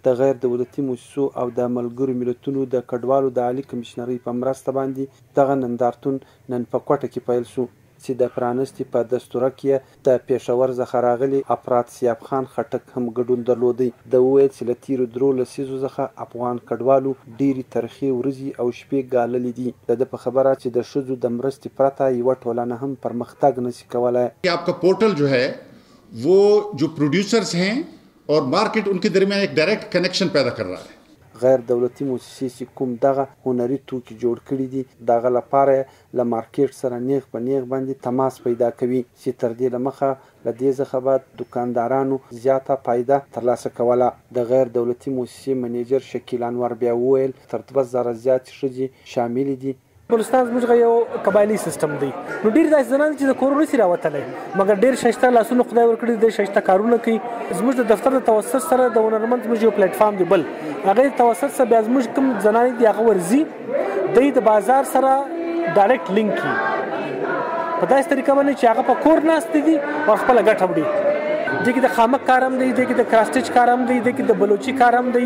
د غیر دولتي موسسو او د ملګرو ملتونو د کډوالو د عالي کمشنرۍ په مرسته باندې دغه نندارتون نن په کوټه کې پیل شو چې د پرانستې په دستوره کې یې د پېښور ځخه راغلي افراد سیاب خان خټک هم ګډون درلودی. ده وویل چې له تېرو درو لسیزو ځخه افغان کډوالو ډېرې ترخې ورځې او شپې ګاللې دي. د ده په خبره چې د ښځو د مرستې پرته یوه ټولنه هم پرمختګ نه شي کولای. آپ کا پورټل جو ہے وہ جو پروډیوسرز ہیں اور مارکیټ ان کے درمیان ایک ډایرکټ کنیکشن پیدا کر رہا ہے. غیر دولتي موسسې چې کوم دغه هنري توکي جوړ کړي دي، د هغه لپاره یې له مارکیټ سره نیغ په نیغ باندې تماس پیدا کوي چې تر دې له مخه له دې څخه به دوکاندارانو زیاته فایده ترلاسه کوله. د غیر دولتي موسسې منیجر شکیل انور بیا وویل، تر 2000 زیاتې ښځې شاملې دي. بلوچستان زموږ یو قبایلی سیستم دی، نو ډیر داسې زنان چې د کورونو نشي راوتلی، مګر ډیر ښایسته لاسونه خدای ورکړي دي، ښایسته کارونه کوي. زموږ د دفتر د توسط سره د هنرمند زموږ یو پلیټفارم دی، بل هغې توسط سره بیا زموږ کوم زنانې دي هغه ورځي، دی د بازار سره ډایرکټ لینک کړي په داسې طریقه باندې چې هغه په کور ناست دي او خپله ګټه وړي. دې کې د خامک کار هم دی، دې کې د کراسټچ کار هم دی، دې کې د بلوچي کار هم دی،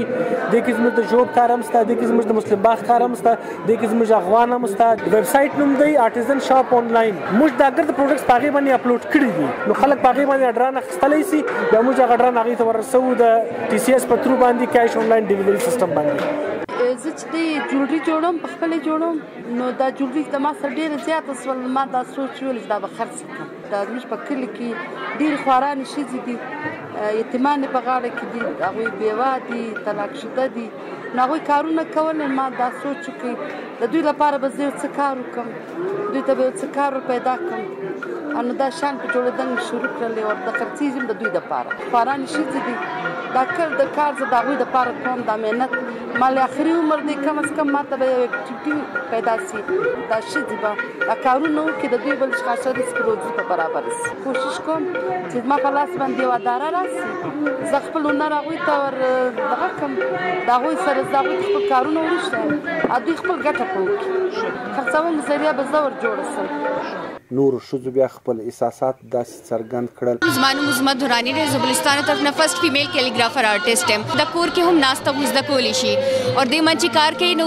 دې کې زموږ د ژوب کار هم شته، دې کې زموږ د مسلم باغ کار هم شته، دې کې زموږ افغان هم شته. ویب سایټ نوم دی آرټیزن شاپ آنلاین. موږ دا ګرد پروډکټس په هغې باندې اپلوډ کړي دي، نو خلک په هغې باندې اډران اخیستلی شي. بیا موږ هغه اډران هغې ته ورسوو د ټي سي اس په ترو باندې، کیش آنلاین ډیلیوري سیستم باندې. زه چې دی جولري جوړوم، په خپله جوړوم، نو دا جولري د ما سره ډېره زیاته شول. ما دا سوچ ویل چې دا به خرڅ کړم. دا زموږ په کلي کې ډېرې خوارانې ښځې دي، یتیمان یې په غاړه کې دي، هغوی بېوه دي، طلاق شده دي، نو هغوی کارونه کول. ما دا سوچ وکړ د دوی لپاره به زه یو څه کار وکړم، دوی ته به یو څه کار ور پیدا کړم. نو دا شیان په جوړېدل مې شروع کړل او ورته خرڅېږي هم د دوی دپاره. خوارانې ښځې دي، دا کار د کار زه د هغوی دپاره کوم، دا محنت ما له اخري عمر دی، کم از کم ما ته به یو اکټیویټي پیدا شي. دا ښځې به دا کارونه وکړي، د دوی بل ښه رزق روزي به برابر شي. کوشش کوم چې زما په لاس باندې یوه اداره راشي، زه خپل هنر هغوی ته ور دغه کړم، د هغوی سره زه هغوی ته خپل کارونه وروښیم او دوی خپل ګټه په وکړي. خرڅولو ذریعه به زه ور جوړه شم. نورو ښځو بیا خپل احساسات داسې څرګند کړل. زما نوم عظمت درانی دی، زه بلوچستان طرف نه فرست فیمیل کیلیګرافر آرټیست یم. د کور کې هم ناسته خو زده کولی شي او دې من چې کار کوي نو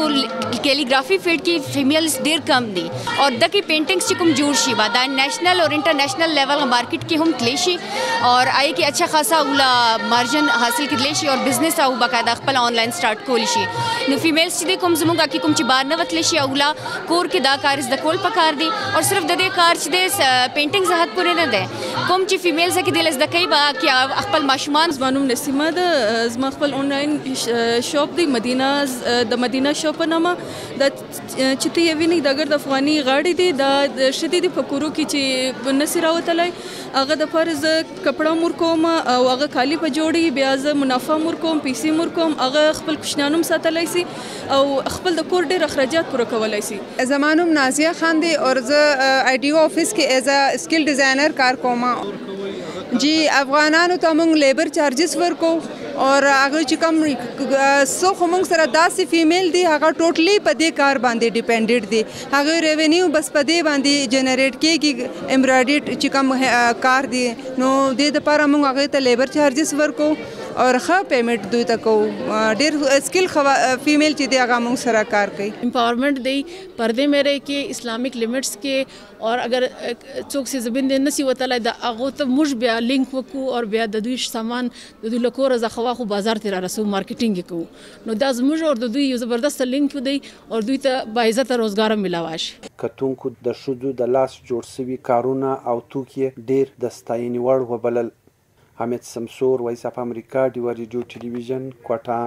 کیلیګرافي فیلډ کې فیمیلز ډیر کم دي او دغه پینټینګز چې کوم جوړ شي دا نېشنل او انټرنیشنل لیول مارکیټ کې هم تللی شي او آی کې اچھا خاصا اولا مارجن حاصل کړلی شي او بزنس او باقاعده خپل آنلاین سٹارټ کولی شي. نو فیمیلز چې کوم زموږ کې کوم چې بار نه وتلی شي اولا کور کې دا کار زده کول پکار دي او صرف د دې کار چې د پینټینګ زحت پورې نه دی، کوم چې فیمیلز کې د زده کوي با کې خپل ماشومان. زما نوم نسیمه ده، زما خپل آنلاین شاپ دی مدینه، د مدینه شاپ په نامه. دا چې ته یې وینې دا ګرد افغاني غاړې دي، دا ښځې دي په کورو کې چې نسي راوتلی، هغه دپاره زه کپړه هم ورکوم او هغه کالي په جوړي، بیا زه منافع هم ورکوم، پیسې هم ورکوم، هغه خپل کوچنیان هم ساتلی سي او خپل د کور ډېر اخراجات پوره کولی سي. زما نوم نازیه خان دی او زه آی ډي او افیس کې ایز ا سکل ډیزاینر کار کوم. جی افغانانو ته موږ لیبر چارجز ورکو او هغه چې کوم څو خو موږ سره داسې فیمیل دي هغه ټوټلی په دې کار باندې ډیپندډ دي، هغه ریونیو بس په دې باندې جنریټ کیږي، امبرایډری چې کوم کار دی، نو دې دپاره موږ هغې ته لیبر چارجز ورکو او ښه پیمنټ دوی ته کوو. ډېر سکل فیمیل چې دی هغه موږ سره کار کوي. امپاورمنټ دی پردې مې رہے کې اسلامک لیمټس کې، اور اگر څوک سي زبین دې نسی وتلی د هغو ته موږ بیا لینک وکړو او بیا د دوی سامان د دوی له کوره ځخه واخو بازار ته را رسوو، مارکیټینګ یې کوو. نو دا زموږ او د دوی یو زبردست لینک دی او دوی ته باعزته روزګار هم ملاوه شي. کتونکو د ښځو د لاس جوړ شوي کارونه او توکي یې ډېر د ستاینې وړ وبلل. حامد سمسور، وایس اف امریکا، ډیوه ریډیو ټلویزیون، کوټه.